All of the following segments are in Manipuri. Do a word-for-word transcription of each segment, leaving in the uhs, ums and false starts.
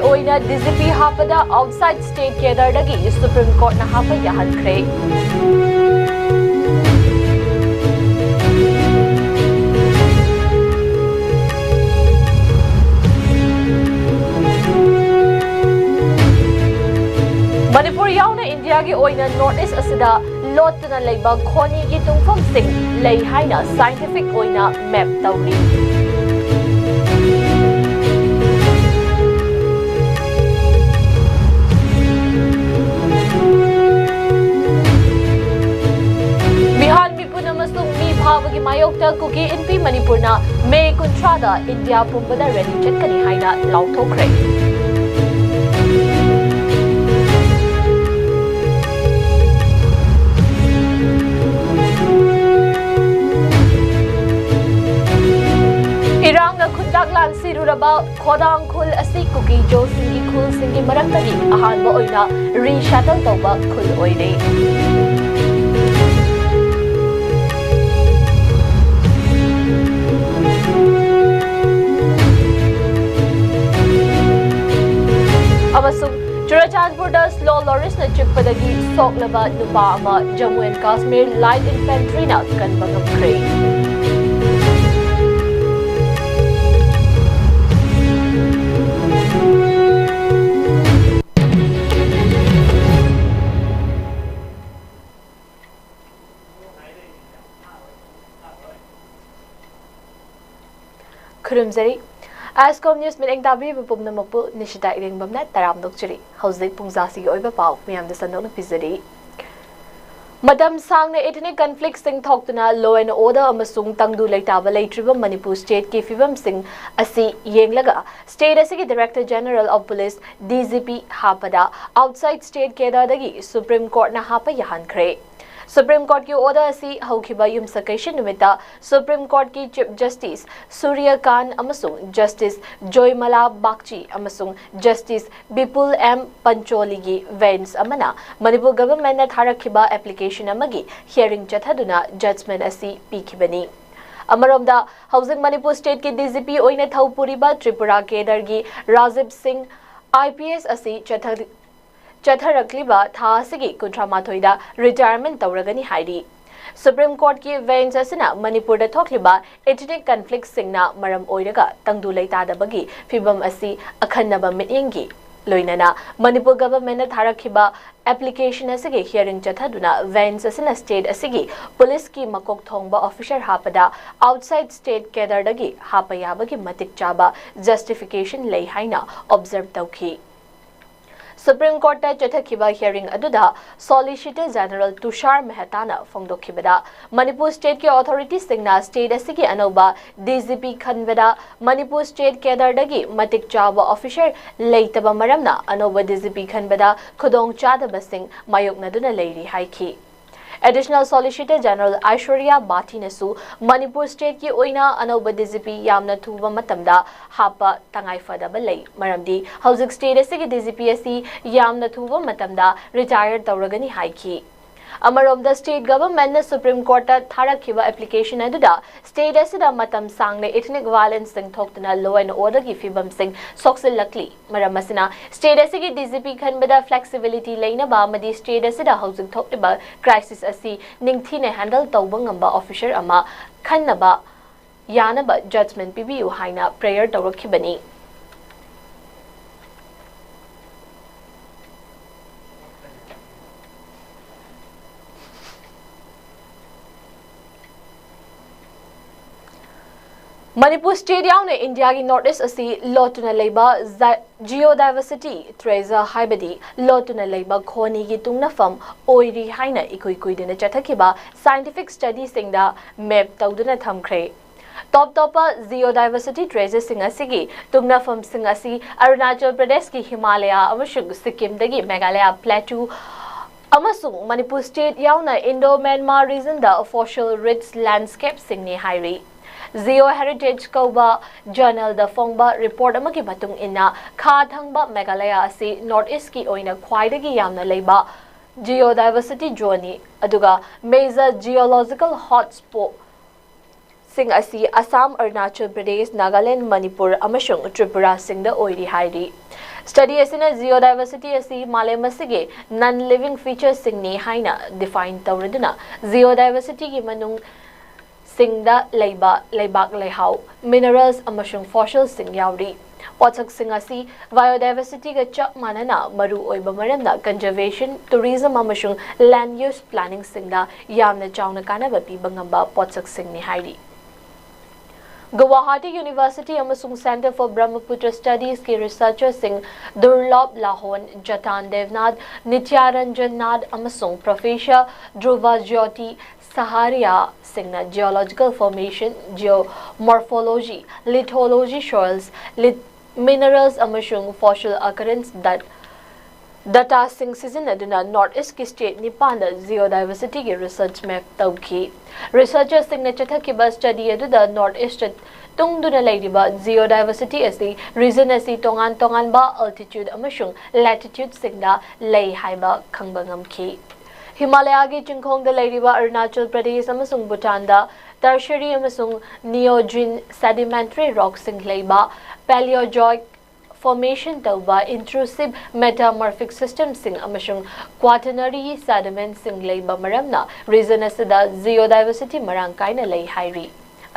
ꯑꯣꯏꯅ D G P ꯍꯥꯞꯄꯗ outside state cadreꯗꯒꯤ Supreme Courtꯅ ꯍꯥꯞꯄ ꯌꯥꯍꯟꯈ꯭ꯔꯦ꯫ ꯃꯅꯤꯄꯨꯔ ꯌꯥꯎꯅ ꯏꯟꯗꯤꯌꯥꯒꯤ ꯑꯣꯏꯅ North East ꯑꯁꯤꯗ ꯂꯣꯠꯇꯨꯅ ꯂꯩꯕ ꯈꯣꯅꯤꯒꯤ ꯇꯨꯡꯐꯝꯁꯤꯡ ꯂꯩ ꯍꯥꯏꯅ scientific ꯑꯣꯏꯅ map ꯇꯧꯔꯤ꯫ ꯃꯤꯍꯥꯠ ꯃꯤꯄꯨꯟ ꯑꯃꯁꯨꯡ ꯃꯤ ꯐꯥꯕꯒꯤ ꯃꯥꯌꯣꯛꯇ ꯀꯨꯀꯤ ꯏꯟꯄꯤ ꯃꯅꯤꯄꯨꯔꯅ ꯃꯦ ꯀꯨꯟꯊ꯭ꯔꯥꯗ ꯏꯟꯗꯤꯌꯥ ꯄꯨꯝꯕꯗ rally ꯆꯠꯀꯅꯤ ꯍꯥꯏꯅ ꯂꯥꯎꯊꯣꯛꯈ꯭ꯔꯦ꯫ ꯏꯔꯥꯡꯅ ꯈꯨꯟꯇꯥꯛ ꯂꯥꯟꯁꯤꯔꯨꯔꯕ ꯈꯣꯗꯥꯡ ꯈꯨꯜ ꯑꯁꯤ ꯀꯨꯀꯤ ꯖꯣꯁꯤꯡꯒꯤ ꯈꯨꯜꯁꯤꯡꯒꯤ ꯃꯔꯛꯇꯒꯤ ꯑꯍꯥꯟꯕ ꯑꯣꯏꯅ resettle ꯇꯧꯕ ꯈꯨꯜ ꯑꯣꯏꯔꯦ꯫ ꯑꯃꯁꯨꯡ ꯆꯨꯔꯆꯥꯟꯄꯨꯔꯗ slow lorryꯅ ꯆꯤꯛꯄꯗꯒꯤ ꯁꯣꯛꯂꯕ ꯅꯨꯄꯥ ꯑꯃ Jammu and Kashmir Light Infantryꯅ ꯀꯟꯕ ꯉꯝꯈ꯭ꯔꯦ꯫ ꯈꯨꯔꯨꯝꯖꯔꯤ꯫ ꯑꯥꯏꯁꯀꯣꯝ ꯅ꯭ꯌꯨꯁ ꯃꯤꯠꯌꯦꯡ ꯇꯥꯕꯤꯔꯤꯕ ꯄꯨꯝꯅꯃꯛꯄꯨ ꯅꯤꯁꯤꯇꯥ ꯏꯔꯦꯡꯕꯝꯅ ꯇꯔꯥꯝꯅ ꯑꯣꯛꯆꯔꯤ꯫ ꯍꯧꯖꯤꯛ ꯄꯨꯡꯖꯥꯁꯤꯒꯤ ꯑꯣꯏꯕ ꯄꯥꯎ ꯃꯌꯥꯝꯗ ꯁꯟꯗꯣꯛꯅ ꯄꯤꯖꯔꯤ꯫ ꯃꯇꯝ ꯁꯥꯡꯅ ethnic conflictꯁꯤꯡ ꯊꯣꯛꯇꯨꯅ law and order ꯑꯃꯁꯨꯡ ꯇꯪꯗꯨ ꯂꯩꯇꯥꯕ ꯂꯩꯇ꯭ꯔꯤꯕ ꯃꯅꯤꯄꯨꯔ stateꯀꯤ ꯐꯤꯕꯝꯁꯤꯡ ꯑꯁꯤ ꯌꯦꯡꯂꯒ state ꯑꯁꯤꯒꯤ Director General of Police, D G P, ꯍꯥꯞꯄꯗ outside state cadreꯗꯒꯤ Supreme Courtꯅ ꯍꯥꯞꯄ ꯌꯥꯍꯟꯈ꯭ꯔꯦ꯫ Supreme Courtꯀꯤ order ꯑꯁꯤ ꯍꯧꯈꯤꯕ ꯌꯨꯝꯁꯀꯩꯁ ꯅꯨꯃꯤꯠꯇ Supreme Courtꯀꯤ Chief Justice Surya Kant ꯑꯃꯁꯨꯡ Justice Joymala Bagchi ꯑꯃꯁꯨꯡ Justice Bipul M Pancholiꯒꯤ bench ꯑꯃꯅ ꯃꯅꯤꯄꯨꯔ governmentꯅ ꯊꯥꯔꯛꯈꯤꯕ application ꯑꯃꯒꯤ hearing ꯆꯠꯊꯗꯨꯅ judgment ꯑꯁꯤ ꯄꯤꯈꯤꯕꯅꯤ꯫ ꯑꯃꯔꯣꯝꯗ, ꯍꯧꯖꯤꯛ ꯃꯅꯤꯄꯨꯔ stateꯀꯤ D G P ꯑꯣꯏꯅ ꯊꯧ ꯄꯨꯔꯤꯕ ꯇ꯭ꯔꯤꯄꯨꯔꯥ cadreꯒꯤ ꯔꯥꯖꯤꯕ ꯁꯤꯡ ꯑꯥꯏ ꯄꯤ ꯑꯦꯁ ꯑꯁꯤ ꯆꯠꯊ- ꯆꯠꯊꯔꯛꯂꯤꯕ ꯊꯥ ꯑꯁꯤꯒꯤ ꯀꯨꯟꯊ꯭ꯔꯥ ꯃꯥꯊꯣꯏꯗ ꯔꯤꯇꯥꯌꯔꯃꯦꯟ ꯇꯧꯔꯒꯅꯤ ꯍꯥꯏꯔꯤ꯫ ꯁꯨꯄ꯭ꯔꯤꯝ ꯀꯣꯔꯠꯀꯤ ꯕꯦꯟꯆ ꯑꯁꯤꯅ ꯃꯅꯤꯄꯨꯔꯗ ꯊꯣꯛꯂꯤꯕ ethnic conflictꯁꯤꯡꯅ ꯃꯔꯝ ꯑꯣꯏꯔꯒ ꯇꯪꯗꯨ ꯂꯩꯇꯥꯗꯕꯒꯤ ꯐꯤꯚꯝ ꯑꯁꯤ ꯑꯈꯟꯅꯕ ꯃꯤꯠꯌꯦꯡꯒꯤ ꯂꯣꯏꯅꯅ ꯃꯅꯤꯄꯨꯔ ꯒꯚꯔꯟꯃꯦꯟꯠꯅ ꯊꯥꯔꯛꯈꯤꯕ ꯑꯦꯄ꯭ꯂꯤꯀꯦꯁꯟ ꯑꯁꯤꯒꯤ ꯍꯤꯌꯔꯤꯡ ꯆꯠꯊꯗꯨꯅ ꯕꯦꯟꯆ ꯑꯁꯤꯅ ꯁ꯭ꯇꯦꯠ ꯑꯁꯤꯒꯤ ꯄꯨꯂꯤꯁꯀꯤ ꯃꯀꯣꯛ ꯊꯣꯡꯕ ꯑꯣꯐꯤꯁꯔ ꯍꯥꯞꯄꯗ ꯑꯥꯎꯠꯁꯥꯏꯗ ꯁ꯭ꯇꯦꯠ ꯀꯦꯗꯔꯗꯒꯤ ꯍꯥꯞꯄ ꯌꯥꯕꯒꯤ ꯃꯇꯤꯛ ꯆꯥꯕ ꯖꯁꯇꯤꯐꯤꯀꯦꯁꯟ ꯂꯩ ꯍꯥꯏꯅ ꯑꯣꯕꯖꯔꯚ ꯇꯧꯈꯤ꯫ ꯁꯨꯄ꯭ꯔꯤꯝ ꯀꯣꯔꯠꯇ ꯆꯠꯊꯈꯤꯕ ꯍꯤꯌꯔꯤꯡ ꯑꯗꯨꯗ ꯁꯣꯂꯤꯁꯤꯇꯔ ꯖꯦꯅꯔꯦꯜ ꯇꯨꯁꯥꯔ ꯃꯦꯍꯇꯥꯅ ꯐꯣꯡꯗꯣꯛꯈꯤꯕꯗ, ꯃꯅꯤꯄꯨꯔ ꯁ꯭ꯇꯦꯠꯀꯤ ꯑꯣꯊꯣꯔꯤꯇꯤꯁꯤꯡꯅ ꯁ꯭ꯇꯦꯠ ꯑꯁꯤꯒꯤ ꯑꯅꯧꯕ ꯗꯤ ꯖꯤ ꯄꯤ ꯈꯟꯕꯗ ꯃꯅꯤꯄꯨꯔ ꯁ꯭ꯇꯦꯠ ꯀꯦꯗꯔꯗꯒꯤ ꯃꯇꯤꯛ ꯆꯥꯕ ꯑꯣꯐꯤꯁꯔ ꯂꯩꯇꯕ ꯃꯔꯝꯅ ꯑꯅꯧꯕ ꯗꯤ ꯖꯤ ꯄꯤ ꯈꯟꯕꯗ ꯈꯨꯗꯣꯡꯆꯥꯗꯕꯁꯤꯡ ꯃꯥꯌꯣꯛꯅꯗꯨꯅ ꯂꯩꯔꯤ ꯍꯥꯏꯈꯤ꯫ ꯑꯦꯗꯤꯁꯅꯦꯜ ꯁꯣꯂꯤꯁꯤꯇꯔ ꯖꯦꯅꯔꯦꯜ ꯑꯥꯏꯁꯣꯔꯤꯌꯥ ꯕꯥꯊꯤꯅꯁꯨ ꯃꯅꯤꯄꯨꯔ ꯁ꯭ꯇꯦꯠꯀꯤ ꯑꯣꯏꯅ ꯑꯅꯧꯕ ꯗꯤ ꯖꯤ ꯄꯤ ꯌꯥꯝꯅ ꯊꯨꯕ ꯃꯇꯝꯗ ꯍꯥꯞꯄ ꯇꯉꯥꯏꯐꯗꯕ ꯂꯩ, ꯃꯔꯝꯗꯤ ꯍꯧꯖꯤꯛ ꯁ꯭ꯇꯦꯠ ꯑꯁꯤꯒꯤ ꯗꯤ ꯖꯤ ꯄꯤ ꯑꯁꯤ ꯌꯥꯝꯅ ꯊꯨꯕ ꯃꯇꯝꯗ ꯔꯤꯇꯥꯌꯔ ꯇꯧꯔꯒꯅꯤ ꯍꯥꯏꯈꯤ꯫ ꯑꯃꯔꯣꯝꯗ, ꯁ꯭ꯇꯦꯠ ꯒꯚꯔꯟꯃꯦꯟꯠꯅ ꯁꯨꯄ꯭ꯔꯤꯝ ꯀꯣꯔꯠꯇ ꯊꯥꯔꯛꯈꯤꯕ ꯑꯦꯄ꯭ꯂꯤꯀꯦꯁꯟ ꯑꯗꯨꯗ ꯁ꯭ꯇꯦꯠ ꯑꯁꯤꯗ ꯃꯇꯝ ꯁꯥꯡꯅ ꯏꯊꯅꯤꯛ ꯚꯥꯏꯑꯣꯂꯦꯟꯁꯁꯤꯡ ꯊꯣꯛꯇꯨꯅ ꯂꯣ ꯑꯦꯟ ꯑꯣꯔꯗꯔꯒꯤ ꯐꯤꯕꯝꯁꯤꯡ ꯁꯣꯛꯆꯤꯜꯂꯛꯂꯤ꯫ ꯃꯔꯝ ꯑꯁꯤꯅ, ꯁ꯭ꯇꯦꯠ ꯑꯁꯤꯒꯤ ꯗꯤ ꯖꯤ ꯄꯤ ꯈꯟꯕꯗ ꯐ꯭ꯂꯦꯛꯁꯤꯕꯤꯂꯤꯇꯤ ꯂꯩꯅꯕ ꯑꯃꯗꯤ ꯁ꯭ꯇꯦꯠ ꯑꯁꯤꯗ ꯍꯧꯖꯤꯛ ꯊꯣꯛꯂꯤꯕ ꯀ꯭ꯔꯥꯏꯁꯤꯁ ꯑꯁꯤ ꯅꯤꯡꯊꯤꯅ ꯍꯦꯟꯗꯜ ꯇꯧꯕ ꯉꯝꯕ ꯑꯣꯐꯤꯁꯔ ꯑꯃ ꯈꯟꯅꯕ ꯌꯥꯅꯕ ꯖꯖꯃꯦꯟꯠ ꯄꯤꯕꯤꯌꯨ ꯍꯥꯏꯅ ꯄ꯭ꯔꯦꯌꯔ ꯇꯧꯔꯛꯈꯤꯕꯅꯤ꯫ ꯃꯅꯤꯄꯨꯔ ꯁ꯭ꯇꯦꯠ ꯌꯥꯎꯅ ꯏꯟꯗꯤꯌꯥꯒꯤ ꯅꯣꯔꯠ ꯏꯁ꯭ꯠ ꯑꯁꯤ ꯂꯣꯠꯇꯨꯅ ꯂꯩꯕ ꯖ-, ꯖꯤꯑꯣ ꯗꯥꯏꯚꯔꯁꯤꯇꯤ ꯇ꯭ꯔꯦꯖꯔ, ꯍꯥꯏꯕꯗꯤ ꯂꯣꯠꯇꯨꯅ ꯂꯩꯕ ꯈꯣꯅꯤꯒꯤ ꯇꯨꯡꯅꯐꯝ ꯑꯣꯏꯔꯤ ꯍꯥꯏꯅ ꯏꯀꯨꯏ ꯀꯨꯏꯗꯅ ꯆꯠꯊꯈꯤꯕ ꯁꯥꯏꯟꯇꯤꯐꯤꯛ ꯁ꯭ꯇꯗꯤꯁꯤꯡꯗ ꯃꯦꯞ ꯇꯧꯗꯨꯅ ꯊꯝꯈ꯭ꯔꯦ꯫ ꯇꯣꯞ ꯇꯣꯞꯄ ꯖꯤꯑꯣ ꯗꯥꯏꯚꯔꯁꯤꯇꯤ ꯇ꯭ꯔꯦꯖꯔꯁꯤꯡ ꯑꯁꯤꯒꯤ ꯇꯨꯡꯅꯐꯝꯁꯤꯡ ꯑꯁꯤ ꯑꯔꯨꯅꯥꯆꯜ ꯄ꯭ꯔꯗꯦꯁꯀꯤ ꯍꯤꯃꯥꯂꯌꯥ ꯑꯃꯁꯨꯡ ꯁꯤꯛꯀꯤꯝꯗꯒꯤ ꯃꯦꯘꯥꯂꯌꯥ ꯄ꯭ꯂꯦꯇꯨ ꯑꯃꯁꯨꯡ ꯃꯅꯤꯄꯨꯔ ꯁ꯭ꯇꯦꯠ ꯌꯥꯎꯅ ꯏꯟꯗꯣ ꯃ꯭ꯌꯥꯟꯃꯥꯔ ꯔꯤꯖꯟꯗ ꯐꯣꯁꯤꯜ ꯔꯤꯆ ꯂꯦꯟꯗꯁ꯭ꯀꯦꯞꯁꯤꯡꯅꯤ ꯍꯥꯏꯔꯤ꯫ ꯖꯤꯑꯣ ꯍꯦꯔꯤꯇꯦꯖ ꯀꯧꯕ ꯖꯔꯅꯦꯜꯗ ꯐꯣꯡꯕ ꯔꯤꯄꯣꯔꯠ ꯑꯃꯒꯤ ꯃꯇꯨꯡ ꯏꯟꯅ, ꯈꯥ ꯊꯪꯕ ꯃꯦꯘꯥꯂꯌꯥ ꯑꯁꯤ ꯅꯣꯔꯠ ꯏꯁ꯭ꯠꯀꯤ ꯑꯣꯏꯅ ꯈ꯭ꯋꯥꯏꯗꯒꯤ ꯌꯥꯝꯅ ꯂꯩꯕ ꯖꯤꯑꯣ ꯗꯥꯏꯚꯔꯁꯤꯇꯤ ꯖꯣꯟꯅꯤ, ꯑꯗꯨꯒ ꯃꯦꯖꯔ ꯖꯤꯑꯣꯂꯣꯖꯤꯀꯦꯜ ꯍꯣꯠꯁ꯭ꯄꯣꯠ ꯁꯤꯡ ꯑꯁꯤ ꯑꯁꯥꯝ, ꯑꯔꯨꯅꯥꯆꯜ ꯄ꯭ꯔꯗꯦꯁ, ꯅꯥꯒꯥꯂꯦꯟ, ꯃꯅꯤꯄꯨꯔ ꯑꯃꯁꯨꯡ ꯇ꯭ꯔꯤꯄꯨꯔꯥꯁꯤꯡꯗ ꯑꯣꯏꯔꯤ ꯍꯥꯏꯔꯤ꯫ ꯁ꯭ꯇꯗꯤ ꯑꯁꯤꯅ geodiversity ꯑꯁꯤ ꯃꯥꯂꯦꯝ ꯑꯁꯤꯒꯤ non-living featureꯁꯤꯡꯅꯤ ꯍꯥꯏꯅ define ꯇꯧꯔꯗꯨꯅ geodiversityꯒꯤ ꯃꯅꯨꯡ ꯁꯤꯡꯗ ꯂꯩꯕ ꯂꯩꯕꯥꯛ ꯂꯩꯍꯥꯎ, minerals ꯑꯃꯁꯨꯡ fossilꯁꯤꯡ ꯌꯥꯎꯔꯤ꯫ ꯄꯣꯠꯁꯛꯁꯤꯡ ꯑꯁꯤ biodiversityꯒ ꯆꯞ ꯃꯥꯟꯅꯅ ꯃꯔꯨ ꯑꯣꯏꯕ ꯃꯔꯝꯅ conservation, tourism ꯑꯃꯁꯨꯡ land use planningꯁꯤꯡꯗ ꯌꯥꯝꯅ ꯆꯥꯎꯅ ꯀꯥꯟꯅꯕ ꯄꯤꯕ ꯉꯝꯕ ꯄꯣꯠꯁꯛꯁꯤꯡꯅꯤ ꯍꯥꯏꯔꯤ꯫ Guwahati University ꯑꯃꯁꯨꯡ Centre for Brahmaputra Studiesꯀꯤ researcherꯁꯤꯡ ꯗꯨꯔꯂꯚ ꯂꯥꯍꯣꯟ, ꯖꯇꯥꯟ ꯗꯦꯕꯅꯥꯊ, ꯅꯤꯇ꯭ꯌꯥꯔꯟꯖꯟ ꯅꯥꯊ ꯑꯃꯁꯨꯡ Professor ꯙ꯭ꯔꯨꯕ Jyoti ꯁꯍꯥꯔꯤꯌꯥꯁꯤꯡꯅ geological formation, geomorphology, lithology, soils, lit-, minerals ꯑꯃꯁꯨꯡ fossil occurrence dat-, dataꯁꯤꯡ ꯁꯤꯖꯤꯟꯅꯗꯨꯅ North Eastꯀꯤ state ꯅꯤꯄꯥꯟꯗ geodiversityꯒꯤ research map ꯇꯧꯈꯤ꯫ Researcherꯁꯤꯡꯅ ꯆꯠꯊꯈꯤꯕ study ꯑꯗꯨꯗ North East ꯇꯨꯡꯗꯨꯅ ꯂꯩꯔꯤꯕ geodiversity ꯑꯁꯤ region ꯑꯁꯤ ꯇꯣꯉꯥꯟ ꯇꯣꯉꯥꯟꯕ altitude ꯑꯃꯁꯨꯡ latitudeꯁꯤꯡꯗ ꯂꯩ ꯍꯥꯏꯕ ꯈꯪꯕ ꯉꯝꯈꯤ꯫ ꯍꯤꯃꯥꯂꯌꯥꯒꯤ ꯆꯤꯡꯈꯣꯡꯗ ꯂꯩꯔꯤꯕ ꯑꯔꯨꯅꯥꯆꯜ ꯄ꯭ꯔꯗꯦꯁ ꯑꯃꯁꯨꯡ ꯚꯨꯇꯥꯟꯗ tertiary ꯑꯃꯁꯨꯡ neogene sedimentary rockꯁꯤꯡ ꯂꯩꯕ Paleozoic formation ꯇꯧꯕ intrusive metamorphic systemꯁꯤꯡ ꯑꯃꯁꯨꯡ quaternary sedimentꯁꯤꯡ ꯂꯩꯕ ꯃꯔꯝꯅ region ꯑꯁꯤꯗ geodiversity ꯃꯔꯥꯡ ꯀꯥꯏꯅ ꯂꯩ ꯍꯥꯏꯔꯤ꯫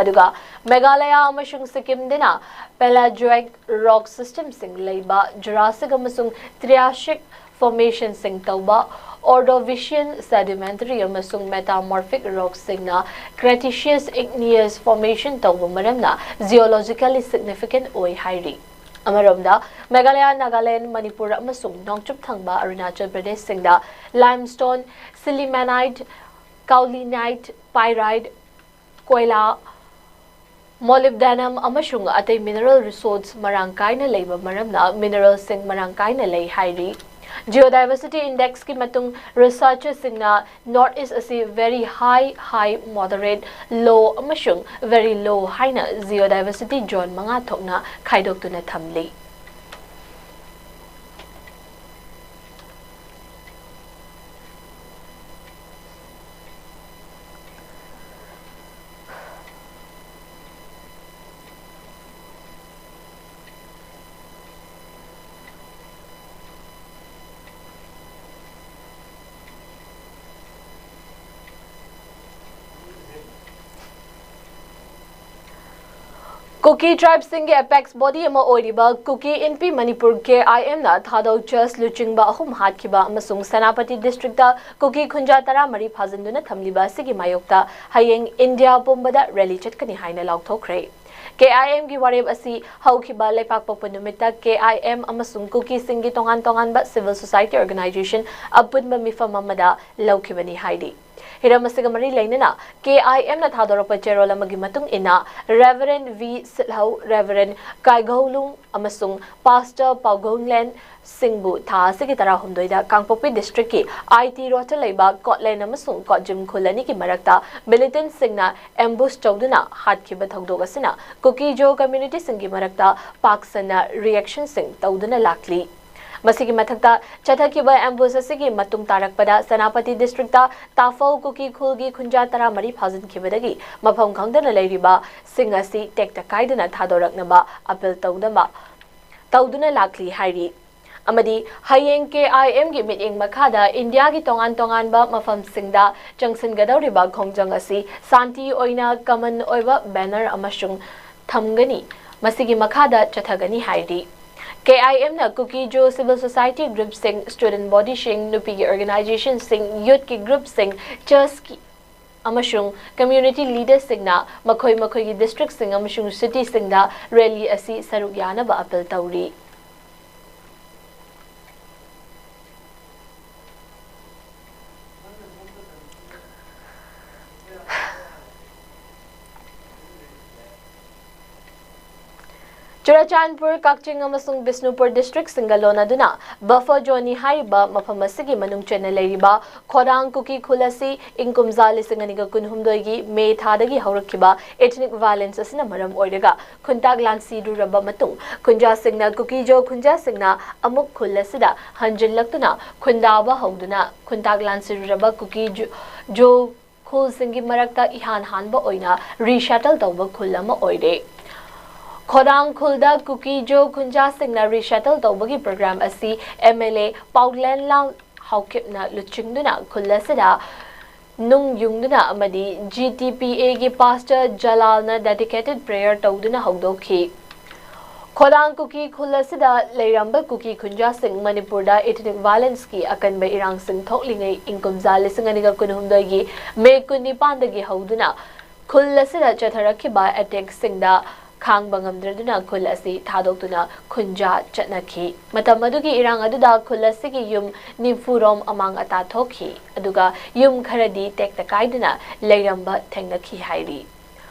ꯑꯗꯨꯒ ꯃꯦꯘꯥꯂꯌꯥ ꯑꯃꯁꯨꯡ ꯁꯤꯛꯀꯤꯝꯗꯅ Paleozoic rock systemꯁꯤꯡ ꯂꯩꯕ Jurassic ꯑꯃꯁꯨꯡ Triassic formationꯁꯤꯡ ꯇꯧꯕ Ordovician sedimentary ꯑꯃꯁꯨꯡ metamorphic rockꯁꯤꯡꯅ Cretaceous igneous formation ꯇꯧꯕ ꯃꯔꯝꯅ geologically significant ꯑꯣꯏ ꯍꯥꯏꯔꯤ꯫ ꯑꯃꯔꯣꯝꯗ, ꯃꯦꯘꯥꯂꯌꯥ, ꯅꯥꯒꯥꯂꯦꯟ, ꯃꯅꯤꯄꯨꯔ ꯑꯃꯁꯨꯡ ꯅꯣꯡꯆꯨꯞ ꯊꯪꯕ Arunachal ꯄ꯭ꯔꯗꯦꯁꯁꯤꯡꯗ limestone, sillimanite, kaolinite, pyrite, ꯀꯣꯏꯂꯥ, molybdenum ꯑꯃꯁꯨꯡ ꯑꯇꯩ mineral resource ꯃꯔꯥꯡ ꯀꯥꯏꯅ ꯂꯩꯕ ꯃꯔꯝꯅ mineralꯁꯤꯡ ꯃꯔꯥꯡ ꯀꯥꯏꯅ ꯂꯩ ꯍꯥꯏꯔꯤ꯫ Geodiversity Indexꯀꯤ ꯃꯇꯨꯡ researcherꯁꯤꯡꯅ North East ꯑꯁꯤ very high, high, moderate, low ꯑꯃꯁꯨꯡ very low ꯍꯥꯏꯅ geodiversity zone ꯃꯉꯥ ꯊꯣꯛꯅ ꯈꯥꯏꯗꯣꯛꯇꯨꯅ ꯊꯝꯂꯤ꯫ ꯀꯨꯀꯤ ꯇ꯭ꯔꯥꯏꯕꯁꯤꯡꯒꯤ ꯑꯦꯄꯦꯛꯁ ꯕꯣꯗꯤ ꯑꯃ ꯑꯣꯏꯔꯤꯕ ꯀꯨꯀꯤ ꯏꯟꯄꯤ ꯃꯅꯤꯄꯨꯔ, ꯀꯦ ꯑꯥꯏ ꯑꯦꯝꯅ ꯊꯥꯗꯧ ꯆꯔꯆ ꯂꯨꯆꯤꯡꯕ ꯑꯍꯨꯝ ꯍꯥꯠꯈꯤꯕ ꯑꯃꯁꯨꯡ ꯁꯦꯅꯥꯄꯇꯤ ꯗꯤꯁꯇ꯭ꯔꯤꯛꯇ ꯀꯨꯀꯤ ꯈꯨꯟꯖꯥ ꯇꯔꯥꯃꯔꯤ ꯐꯥꯖꯤꯟꯗꯨꯅ ꯊꯝꯂꯤꯕ ꯑꯁꯤꯒꯤ ꯃꯥꯌꯣꯛꯇ ꯍꯌꯦꯡ ꯏꯟꯗꯤꯌꯥ ꯄꯨꯝꯕꯗ ꯔꯦꯂꯤ ꯆꯠꯀꯅꯤ ꯍꯥꯏꯅ ꯂꯥꯎꯊꯣꯛꯈ꯭ꯔꯦ꯫ ꯀꯦ ꯑꯥꯏ ꯑꯦꯝꯒꯤ ꯋꯥꯔꯦꯞ ꯑꯁꯤ ꯍꯧꯈꯤꯕ ꯂꯩꯄꯥꯛꯄꯣꯛꯄ ꯅꯨꯃꯤꯠꯇ ꯀꯦ ꯑꯥꯏ ꯑꯦꯝ ꯑꯃꯁꯨꯡ ꯀꯨꯀꯤꯁꯤꯡꯒꯤ ꯇꯣꯉꯥꯟ ꯇꯣꯉꯥꯟꯕ ꯁꯤꯚꯤꯜ ꯁꯣꯁꯥꯏꯇꯤ ꯑꯣꯔꯒꯅꯥꯏꯖꯦꯁꯟ ꯑꯄꯨꯟꯕ ꯃꯤꯐꯝ ꯑꯃꯗ ꯂꯧꯈꯤꯕꯅꯤ ꯍꯥꯏꯔꯤ꯫ ꯍꯤꯔꯝ ꯑꯁꯤꯒ ꯃꯔꯤ ꯂꯩꯅꯅ ꯀꯦ ꯑꯥꯏ ꯑꯦꯝꯅ ꯊꯥꯗꯣꯔꯛꯄ ꯆꯦꯔꯣꯜ ꯑꯃꯒꯤ ꯃꯇꯨꯡ ꯏꯟꯅ, ꯔꯦꯚꯔꯦꯟ ꯚꯤ ꯁꯤꯠꯍꯧ, ꯔꯦꯚꯔꯦꯟ ꯀꯥꯏꯒꯧꯂꯨꯡ ꯑꯃꯁꯨꯡ ꯄꯥꯁꯇꯔ ꯄꯥꯎꯒꯣꯡꯂꯦꯟ ꯁꯤꯡꯕꯨ ꯊꯥ ꯑꯁꯤꯒꯤ ꯇꯔꯥꯍꯨꯝꯗꯣꯏꯗ ꯀꯥꯡꯄꯣꯛꯄꯤ ꯗꯤꯁꯇ꯭ꯔꯤꯛꯀꯤ ꯑꯥꯏ ꯇꯤ ꯔꯣꯗꯇ ꯂꯩꯕ ꯀꯣꯠꯂꯦꯟ ꯑꯃꯁꯨꯡ ꯀꯣꯠꯖꯤꯝ ꯈꯨꯜ ꯑꯅꯤꯒꯤ ꯃꯔꯛꯇ ꯃꯤꯂꯤꯇꯦꯟꯠꯁꯤꯡꯅ ꯑꯦꯝꯕꯨꯁ ꯇꯧꯗꯨꯅ ꯍꯥꯠꯈꯤꯕ ꯊꯧꯗꯣꯛ ꯑꯁꯤꯅ ꯀꯨꯀꯤ ꯖꯣ ꯀꯝꯃ꯭ꯌꯨꯅꯤꯇꯤꯁꯤꯡꯒꯤ ꯃꯔꯛꯇ ꯄꯥꯛ ꯁꯟꯅ ꯔꯤꯑꯦꯛꯁꯟꯁꯤꯡ ꯇꯧꯗꯨꯅ ꯂꯥꯛꯂꯤ꯫ ꯃꯁꯤꯒꯤ ꯃꯊꯛꯇ, ꯆꯠꯊꯈꯤꯕ ꯑꯦꯝꯕꯨꯁ ꯑꯁꯤꯒꯤ ꯃꯇꯨꯡ ꯇꯥꯔꯛꯄꯗ ꯁꯦꯅꯥꯄꯇꯤ ꯗꯤꯁꯇ꯭ꯔꯤꯛꯇ ꯇꯥꯐꯧ ꯀꯨꯀꯤ ꯈꯨꯜꯒꯤ ꯈꯨꯟꯖꯥ ꯇꯔꯥꯃꯔꯤ ꯐꯥꯖꯤꯟꯈꯤꯕꯗꯒꯤ ꯃꯐꯝ ꯈꯪꯗꯅ ꯂꯩꯔꯤꯕꯁꯤꯡ ꯑꯁꯤ ꯇꯦꯛꯇ ꯀꯥꯏꯗꯅ ꯊꯥꯗꯣꯔꯛꯅꯕ ꯑꯄꯤꯜ ꯇꯧꯅꯕ ꯇꯧꯗꯨꯅ ꯂꯥꯛꯂꯤ ꯍꯥꯏꯔꯤ꯫ ꯑꯃꯗꯤ ꯍꯌꯦꯡ ꯀꯦ ꯑꯥꯏ ꯑꯦꯝꯒꯤ ꯃꯤꯠꯌꯦꯡ ꯃꯈꯥꯗ ꯏꯟꯗꯤꯌꯥꯒꯤ ꯇꯣꯉꯥꯟ ꯇꯣꯉꯥꯟꯕ ꯃꯐꯝꯁꯤꯡꯗ ꯆꯪꯁꯤꯟꯒꯗꯧꯔꯤꯕ ꯈꯣꯡꯖꯪ ꯑꯁꯤ ꯁꯥꯟꯇꯤ ꯑꯣꯏꯅ ꯀꯃꯟ ꯑꯣꯏꯕ ꯕꯦꯅꯔ ꯑꯃꯁꯨꯡ ꯊꯝꯒꯅꯤ, ꯃꯁꯤꯒꯤ ꯃꯈꯥꯗ ꯆꯠꯊꯒꯅꯤ ꯍꯥꯏꯔꯤ꯫ ꯀꯦ ꯑꯥꯏ ꯑꯦꯝꯅ ꯀꯨꯀꯤ ꯖꯣ ꯁꯤꯚꯤꯜ ꯁꯣꯁꯥꯏꯇꯤ ꯒ꯭ꯔꯨꯞꯁꯤꯡ, ꯁ꯭ꯇꯨꯗꯦꯟꯠ ꯕꯣꯗꯤꯁꯤꯡ, ꯅꯨꯄꯤꯒꯤ ꯑꯣꯔꯒꯅꯥꯏꯖꯦꯁꯟꯁꯤꯡ, ꯌꯨꯊꯀꯤ ꯒ꯭ꯔꯨꯞꯁꯤꯡ, ꯆꯔꯆꯀꯤ ꯑꯃꯁꯨꯡ ꯀꯝꯃ꯭ꯌꯨꯅꯤꯇꯤ ꯂꯤꯗꯔꯁꯤꯡꯅ ꯃꯈꯣꯏ ꯃꯈꯣꯏꯒꯤ ꯗꯤꯁꯇ꯭ꯔꯤꯛꯁꯤꯡ ꯑꯃꯁꯨꯡ ꯁꯤꯇꯤꯁꯤꯡꯗ ꯔꯦꯂꯤ ꯑꯁꯤ ꯁꯔꯨꯛ ꯌꯥꯅꯕ ꯑꯄꯤꯜ ꯇꯧꯔꯤ꯫ ꯆꯨꯔꯆꯥꯟꯄꯨꯔ, ꯀꯛꯆꯤꯡ ꯑꯃꯁꯨꯡ ꯕꯤꯁꯅꯨꯄꯨꯔ ꯗꯤꯁꯇ꯭ꯔꯤꯛꯁꯤꯡꯒ ꯂꯣꯟꯅꯗꯨꯅ ꯕꯐꯔ ꯖꯣꯟꯅꯤ ꯍꯥꯏꯔꯤꯕ ꯃꯐꯝ ꯑꯁꯤꯒꯤ ꯃꯅꯨꯡ ꯆꯟꯅ ꯂꯩꯔꯤꯕ ꯈꯣꯗꯥꯡ ꯀꯨꯀꯤ ꯈꯨꯜ ꯑꯁꯤ ꯏꯪ ꯀꯨꯝꯖꯥ ꯂꯤꯁꯤꯡ ꯑꯅꯤꯒ ꯀꯨꯟꯍꯨꯝꯗꯣꯏꯒꯤ ꯃꯦ ꯊꯥꯗꯒꯤ ꯍꯧꯔꯛꯈꯤꯕ ꯏꯊꯅꯤꯛ ꯚꯥꯏꯂꯦꯟꯁ ꯑꯁꯤꯅ ꯃꯔꯝ ꯑꯣꯏꯔꯒ ꯈꯨꯟꯇꯥꯛ ꯂꯥꯟꯁꯤꯔꯨꯔꯕ ꯃꯇꯨꯡ, ꯈꯨꯟꯖꯥꯁꯤꯡꯅ, ꯀꯨꯀꯤ ꯖꯣ ꯈꯨꯟꯖꯥꯁꯤꯡꯅ ꯑꯃꯨꯛ ꯈꯨꯜ ꯑꯁꯤꯗ ꯍꯟꯖꯤꯜꯂꯛꯇꯨꯅ ꯈꯨꯟꯗꯥꯕ ꯍꯧꯗꯨꯅ ꯈꯨꯟꯇꯥꯛ ꯂꯥꯟꯁꯤꯔꯨꯔꯕ ꯀꯨꯀꯤ ꯖꯣ-, ꯖꯣ ꯈꯨꯜꯁꯤꯡꯒꯤ ꯃꯔꯛꯇ ꯏꯍꯥꯟ ꯍꯥꯟꯕ ꯑꯣꯏꯅ ꯔꯤꯁꯦꯇꯜ ꯇꯧꯕ ꯈꯨꯜ ꯑꯃ ꯑꯣꯏꯔꯦ꯫ ꯈꯣꯗꯥꯡ ꯈꯨꯜꯗ ꯀꯨꯀꯤ ꯖꯣ ꯈꯨꯟꯖꯥꯁꯤꯡꯅ ꯔꯤꯁꯦꯇꯜ ꯇꯧꯕꯒꯤ ꯄ꯭ꯔꯣꯒ꯭ꯔꯥꯝ ꯑꯁꯤ ꯑꯦꯝ ꯑꯦꯜ ꯑꯦ ꯄꯥꯎꯂꯦꯟꯂꯥꯡ ꯍꯥꯎꯀꯤꯞꯅ ꯂꯨꯆꯤꯡꯗꯨꯅ ꯈꯨꯜ ꯑꯁꯤꯗ ꯅꯨꯡ ꯌꯨꯡꯗꯨꯅ ꯑꯃꯗꯤ ꯖꯤ ꯇꯤ ꯄꯤ ꯑꯦꯒꯤ ꯄꯥꯁꯇꯔ ꯖꯂꯥꯜꯅ dedicated prayer ꯇꯧꯗꯨꯅ ꯍꯧꯗꯣꯛꯈꯤ꯫ ꯈꯣꯗꯥꯡ ꯀꯨꯀꯤ ꯈꯨꯜ ꯑꯁꯤꯗ ꯂꯩꯔꯝꯕ ꯀꯨꯀꯤ ꯈꯨꯟꯖꯥꯁꯤꯡ ꯃꯅꯤꯄꯨꯔꯗ ethnic violenceꯀꯤ ꯑꯀꯟꯕ ꯏꯔꯥꯡꯁꯤꯡ ꯊꯣꯛꯂꯤꯉꯩ ꯏꯪ ꯀꯨꯝꯖꯥ ꯂꯤꯁꯤꯡ ꯑꯅꯤꯒ ꯀꯨꯟꯍꯨꯝꯗꯣꯏꯒꯤ ꯃꯦ ꯀꯨꯟꯅꯤꯄꯥꯟꯗꯒꯤ ꯍꯧꯗꯨꯅ ꯈꯨꯜ ꯑꯁꯤꯗ ꯆꯠꯊꯔꯛꯈꯤꯕ attackꯁꯤꯡꯗ ꯈꯥꯡꯕ ꯉꯝꯗ꯭ꯔꯗꯨꯅ ꯈꯨꯜ ꯑꯁꯤ ꯊꯥꯗꯣꯛꯇꯨꯅ ꯈꯨꯟꯖꯥ ꯆꯠꯅꯈꯤ꯫ ꯃꯇꯝ ꯑꯗꯨꯒꯤ ꯏꯔꯥꯡ ꯑꯗꯨꯗ ꯈꯨꯜ ꯑꯁꯤꯒꯤ ꯌꯨꯝ ꯅꯤꯐꯨꯔꯣꯝ ꯑꯃꯥꯡ ꯑꯇꯥ ꯊꯣꯛꯈꯤ, ꯑꯗꯨꯒ ꯌꯨꯝ ꯈꯔꯗꯤ ꯇꯦꯛꯇ ꯀꯥꯏꯗꯨꯅ ꯂꯩꯔꯝꯕ ꯊꯦꯡꯅꯈꯤ ꯍꯥꯏꯔꯤ꯫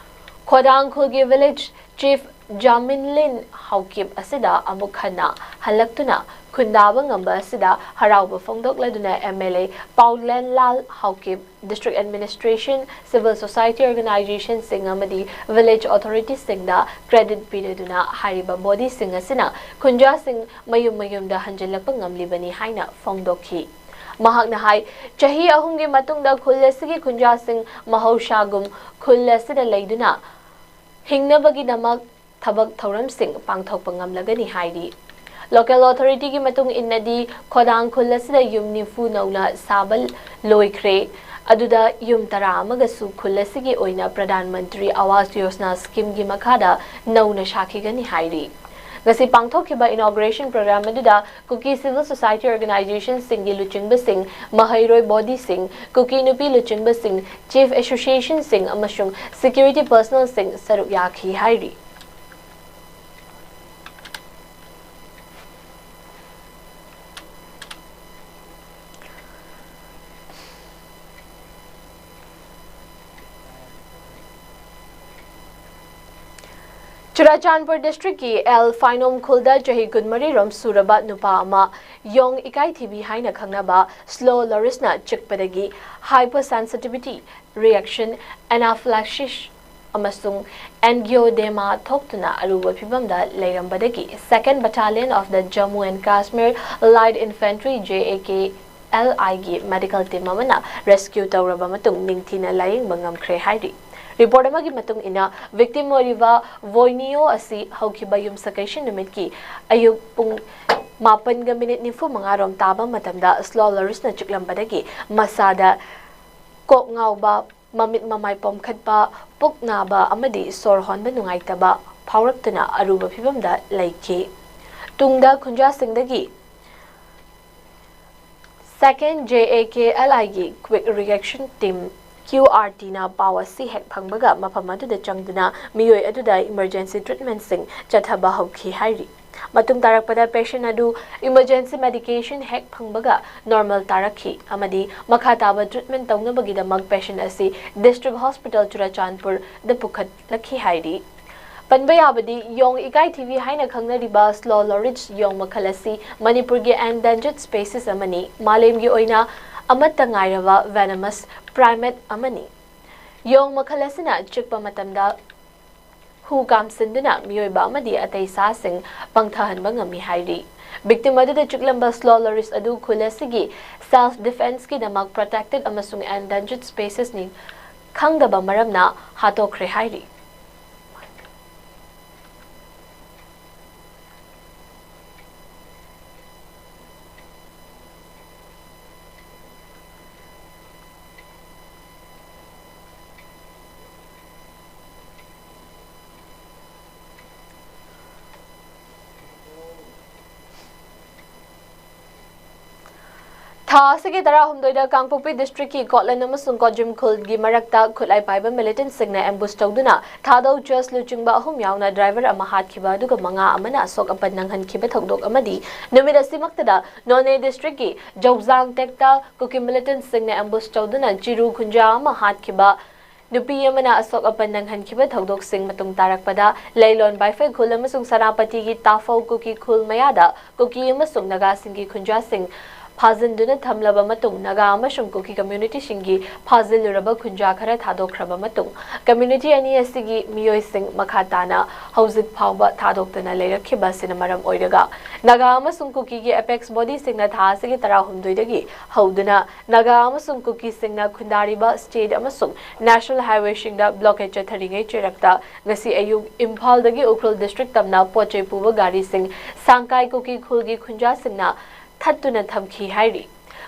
ꯈꯣꯗꯥꯡ ꯈꯨꯜꯒꯤ village chief ꯖꯥꯃꯤꯟꯂꯤꯟ ꯍꯥꯎꯀꯤꯞ ꯑꯁꯤꯗ ꯑꯃꯨꯛ ꯍꯟꯅ ꯍꯜꯂꯛꯇꯨꯅ ꯈꯨꯟꯗꯥꯕ ꯉꯝꯕ ꯑꯁꯤꯗ ꯍꯔꯥꯎꯕ ꯐꯣꯡꯗꯣꯛꯂꯗꯨꯅ M L A ꯄꯥꯎꯂꯦꯟꯂꯥꯜ Haokip, district administration, civil society organizationꯁꯤꯡ ꯑꯃꯗꯤ village authoritiesꯁꯤꯡꯗ credit ꯄꯤꯔꯗꯨꯅ ꯍꯥꯏꯔꯤꯕ bodyꯁꯤꯡ ꯑꯁꯤꯅ ꯈꯨꯟꯖꯥꯁꯤꯡ ꯃꯌꯨꯝ ꯃꯌꯨꯝꯗ ꯍꯟꯖꯤꯜꯂꯛꯄ ꯉꯝꯂꯤꯕꯅꯤ ꯍꯥꯏꯅ ꯐꯣꯡꯗꯣꯛꯈꯤ꯫ ꯃꯍꯥꯛꯅ ꯍꯥꯏ, ꯆꯍꯤ ꯑꯍꯨꯝꯒꯤ ꯃꯇꯨꯡꯗ ꯈꯨꯜ ꯑꯁꯤꯒꯤ ꯈꯨꯟꯖꯥꯁꯤꯡ ꯃꯍꯧꯁꯥꯒꯨꯝ ꯈꯨꯜ ꯑꯁꯤꯗ ꯂꯩꯗꯨꯅ ꯍꯤꯡꯅꯕꯒꯤꯗꯃꯛ ꯊꯕꯛ ꯊꯧꯔꯝꯁꯤꯡ ꯄꯥꯡꯊꯣꯛꯄ ꯉꯝꯂꯒꯅꯤ ꯍꯥꯏꯔꯤ꯫ Local authorityꯒꯤ ꯃꯇꯨꯡ ꯏꯟꯅꯗꯤ, ꯈꯣꯗꯥꯡ ꯈꯨꯜ ꯑꯁꯤꯗ ꯌꯨꯝ ꯅꯤꯐꯨ ꯅꯧꯅ ꯁꯥꯕ ꯂꯣꯏꯈ꯭ꯔꯦ꯫ ꯑꯗꯨꯗ ꯌꯨꯝ ꯇꯔꯥ ꯑꯃꯒꯁꯨ ꯈꯨꯜ ꯑꯁꯤꯒꯤ ꯑꯣꯏꯅ ꯄ꯭ꯔꯙꯥꯟ ꯃꯟꯇ꯭ꯔꯤ ꯑꯋꯥꯁ ꯌꯣꯖꯅꯥ schemeꯒꯤ ꯃꯈꯥꯗ ꯅꯧꯅ ꯁꯥꯈꯤꯒꯅꯤ ꯍꯥꯏꯔꯤ꯫ ꯉꯁꯤ ꯄꯥꯡꯊꯣꯛꯈꯤꯕ inauguration program ꯑꯗꯨꯗ ꯀꯨꯀꯤ civil society organizationꯁꯤꯡꯒꯤ ꯂꯨꯆꯤꯡꯕꯁꯤꯡ, ꯃꯍꯩꯔꯣꯏ bodyꯁꯤꯡ, ꯀꯨꯀꯤ ꯅꯨꯄꯤ ꯂꯨꯆꯤꯡꯕꯁꯤꯡ, chief associationꯁꯤꯡ ꯑꯃꯁꯨꯡ security personnelꯁꯤꯡ ꯁꯔꯨꯛ ꯌꯥꯈꯤ ꯍꯥꯏꯔꯤ꯫ ꯆꯨꯔꯥꯆꯥꯟꯄꯨꯔ districtꯀꯤ ꯑꯦꯜ ꯐꯥꯏꯅꯣꯝ ꯈꯨꯜꯗ ꯆꯍꯤ ꯀꯨꯟꯃꯔꯤ ꯔꯣꯝ ꯁꯨꯔꯕ ꯅꯨꯄꯥ ꯑꯃ ꯌꯣꯡ ꯏꯀꯥꯏꯊꯤꯕꯤ ꯍꯥꯏꯅ ꯈꯪꯅꯕ slow lorisꯅ ꯆꯤꯛꯄꯗꯒꯤ hypersensitivity reaction, anaphylaxis ꯑꯃꯁꯨꯡ angioedema ꯊꯣꯛꯇꯨꯅ ꯑꯔꯨꯕ ꯐꯤꯚꯝꯗ ꯂꯩꯔꯝꯕꯗꯒꯤ Second Battalion of the Jammu and Kashmir Light Infantry, J A K L Iꯒꯤ medical team ꯑꯃꯅ rescue ꯇꯧꯔꯕ ꯃꯇꯨꯡ ꯅꯤꯡꯊꯤꯅ ꯂꯥꯌꯦꯡꯕ ꯉꯝꯈ꯭ꯔꯦ ꯍꯥꯏꯔꯤ꯫ Report ꯑꯃꯒꯤ ꯃꯇꯨꯡ ꯏꯟꯅ, victim ꯑꯣꯏꯔꯤꯕ ꯚꯣꯏꯅꯤꯌꯣ ꯑꯁꯤ ꯍꯧꯈꯤꯕ ꯌꯨꯝꯁꯀꯩꯁ ꯅꯨꯃꯤꯠꯀꯤ ꯑꯌꯨꯛ ꯄꯨꯡ ꯃꯥꯄꯟꯒ minute ꯅꯤꯐꯨ ꯃꯉꯥ ꯔꯣꯝ ꯇꯥꯕ ꯃꯇꯝꯗ slow lorisꯅ ꯆꯤꯛꯂꯝꯕꯗꯒꯤ ꯃꯁꯥꯗ ꯀꯣꯛ ꯉꯥꯎꯕ, ꯃꯃꯤꯠ ꯃꯃꯥꯏ ꯄꯣꯝꯈꯠꯄ, ꯄꯨꯛ ꯅꯥꯕ ꯑꯃꯗꯤ ꯁꯣꯔ ꯍꯣꯟꯕ ꯅꯨꯡꯉꯥꯏꯇꯕ ꯐꯥꯎꯔꯛꯇꯨꯅ ꯑꯔꯨꯕ ꯐꯤꯚꯝꯗ ꯂꯩꯈꯤ꯫ ꯇꯨꯡꯗ ꯈꯨꯟꯖꯥꯁꯤꯡꯗꯒꯤ Second J A K L I ꯒꯤ Quick Reaction Team Q R T ꯅ ꯄꯥꯎ ꯑꯁꯤ ꯍꯦꯛ ꯐꯪꯕꯒ ꯃꯐꯝ ꯑꯗꯨꯗ ꯆꯪꯗꯨꯅ ꯃꯤꯑꯣꯏ ꯑꯗꯨꯗ emergency treatment ꯁꯤꯡ ꯆꯠꯊꯕ ꯍꯧꯈꯤ ꯍꯥꯏꯔꯤ꯫ ꯃꯇꯨꯡ ꯇꯥꯔꯛꯄꯗ patient ꯑꯗꯨ emergency medication ꯍꯦꯛ ꯐꯪꯕꯒ normal ꯇꯥꯔꯛꯈꯤ ꯑꯃꯗꯤ ꯃꯈꯥ ꯇꯥꯕ treatment ꯇꯧꯅꯕꯒꯤꯗꯃꯛ patient ꯑꯁꯤ District Hospital ꯆꯨꯔꯆꯥꯟꯄꯨꯔꯗ ꯄꯨꯈꯠꯂꯛꯈꯤ ꯍꯥꯏꯔꯤ꯫ ꯄꯟꯕ ꯌꯥꯕꯗꯤ, ꯌꯣꯡ ꯏꯀꯥꯏꯊꯤꯕꯤ ꯍꯥꯏꯅ ꯈꯪꯅꯔꯤꯕ slow loris ꯌꯣꯡ ꯃꯈꯜ ꯑꯁꯤ ꯃꯅꯤꯄꯨꯔꯒꯤ endangered species ꯑꯃꯅꯤ꯫ ꯃꯥꯂꯦꯝꯒꯤ ꯑꯣꯏꯅ ꯑꯃꯠꯇ ꯉꯥꯏꯔꯕ venomous primate ꯑꯃꯅꯤ꯫ ꯌꯣꯡ ꯃꯈꯜ ꯑꯁꯤꯅ ꯆꯤꯛꯄ ꯃꯇꯝꯗ ꯍꯨ ꯀꯥꯝꯁꯤꯟꯗꯨꯅ ꯃꯤꯑꯣꯏꯕ ꯑꯃꯗꯤ ꯑꯇꯩ ꯁꯥꯁꯤꯡ ꯄꯪꯊꯍꯟꯕ ꯉꯝꯃꯤ ꯍꯥꯏꯔꯤ꯫ Victim ꯑꯗꯨꯗ ꯆꯤꯛꯂꯝꯕ slow loris ꯑꯗꯨ ꯈꯨꯜ ꯑꯁꯤꯒꯤ self defence ꯀꯤꯗꯃꯛ protected ꯑꯃꯁꯨꯡ endangered species ꯅꯤ ꯈꯪꯗꯕ ꯃꯔꯝꯅ ꯍꯥꯠꯇꯣꯛꯈ꯭ꯔꯦ ꯍꯥꯏꯔꯤ꯫ ꯊꯥ ꯑꯁꯤꯒꯤ ꯇꯔꯥꯍꯨꯝꯗꯣꯏꯗ ꯀꯥꯡꯄꯣꯛꯄꯤ district ꯀꯤ ꯀꯣꯠꯂꯟ ꯑꯃꯁꯨꯡ ꯀꯣꯖꯤꯝ ꯈꯨꯜꯒꯤ ꯃꯔꯛꯇ ꯈꯨꯠꯂꯥꯏ ꯄꯥꯏꯕ militant ꯁꯤꯡꯅ ambush ꯇꯧꯗꯨꯅ ꯊꯥꯗꯧ ꯆꯔꯆ ꯂꯨꯆꯤꯡꯕ ꯑꯍꯨꯝ ꯌꯥꯎꯅ driver ꯑꯃ ꯍꯥꯠꯈꯤꯕ ꯑꯗꯨꯒ ꯃꯉꯥ ꯑꯃꯅ ꯑꯁꯣꯛ ꯑꯄꯟ ꯅꯪꯍꯟꯈꯤꯕ ꯊꯧꯗꯣꯛ ꯑꯃꯗꯤ ꯅꯨꯃꯤꯠ ꯑꯁꯤꯃꯛꯇꯗ ꯅꯣꯅꯦ district ꯀꯤ ꯖꯧꯖꯥꯡ ꯇꯦꯛꯇ ꯀꯨꯀꯤ militant ꯁꯤꯡꯅ ambush ꯇꯧꯗꯨꯅ ꯆꯤꯔꯨ ꯈꯨꯟꯖꯥ ꯑꯃ ꯍꯥꯠꯈꯤꯕ, ꯅꯨꯄꯤ ꯑꯃꯅ ꯑꯁꯣꯛ ꯑꯄꯟ ꯅꯪꯍꯟꯈꯤꯕ ꯊꯧꯗꯣꯛꯁꯤꯡ ꯃꯇꯨꯡ ꯇꯥꯔꯛꯄꯗ ꯂꯩꯂꯣꯟ ꯕꯥꯏꯐꯩ ꯈꯨꯜ ꯑꯃꯁꯨꯡ ꯁꯦꯅꯥꯄꯇꯤꯒꯤ ꯇꯥꯐꯧ ꯀꯨꯀꯤ ꯈꯨꯜ ꯃꯌꯥꯗ ꯀꯨꯀꯤ ꯑꯃꯁꯨꯡ ꯅꯥꯒꯥꯁꯤꯡꯒꯤ ꯈꯨꯟꯖꯥꯁꯤꯡ ꯐꯥꯖꯤꯟꯗꯨꯅ ꯊꯝꯂꯕ ꯃꯇꯨꯡ ꯅꯥꯒꯥ ꯑꯃꯁꯨꯡ ꯀꯨꯀꯤ community ꯁꯤꯡꯒꯤ ꯐꯥꯖꯤꯜꯂꯨꯔꯕ ꯈꯨꯟꯖꯥ ꯈꯔ ꯊꯥꯗꯣꯛꯈ꯭ꯔꯕ ꯃꯇꯨꯡ community ꯑꯅꯤ ꯑꯁꯤꯒꯤ ꯃꯤꯑꯣꯏꯁꯤꯡ ꯃꯈꯥ ꯇꯥꯅ ꯍꯧꯖꯤꯛ ꯐꯥꯎꯕ ꯊꯥꯗꯣꯛꯇꯅ ꯂꯩꯔꯛꯈꯤꯕ ꯑꯁꯤꯅ ꯃꯔꯝ ꯑꯣꯏꯔꯒ ꯅꯥꯒꯥ ꯑꯃꯁꯨꯡ ꯀꯨꯀꯤꯒꯤ apex body ꯁꯤꯡꯅ ꯊꯥ ꯑꯁꯤꯒꯤ ꯇꯔꯥꯍꯨꯝꯗꯣꯏꯗꯒꯤ ꯍꯧꯗꯨꯅ ꯅꯥꯒꯥ ꯑꯃꯁꯨꯡ ꯀꯨꯀꯤꯁꯤꯡꯅ ꯈꯨꯟꯗꯥꯔꯤꯕ state ꯑꯃꯁꯨꯡ national highway ꯁꯤꯡꯗ blockade ꯆꯠꯊꯔꯤꯉꯩ ꯆꯩꯔꯛꯇ ꯉꯁꯤ ꯑꯌꯨꯛ ꯏꯝꯐꯥꯜꯗꯒꯤ ꯎꯈ꯭ꯔꯨꯜ district ꯇꯝꯅ ꯄꯣꯠ ꯆꯩ ꯄꯨꯕ ꯒꯥꯔꯤꯁꯤꯡ ꯁꯥꯡꯀꯥꯏ ꯀꯨꯀꯤ ꯈꯨꯜꯒꯤ ꯈꯨꯟꯖꯥꯁꯤꯡꯅ ꯊꯠꯇꯨꯅ ꯊꯝꯈꯤ ꯍꯥꯏꯔꯤ꯫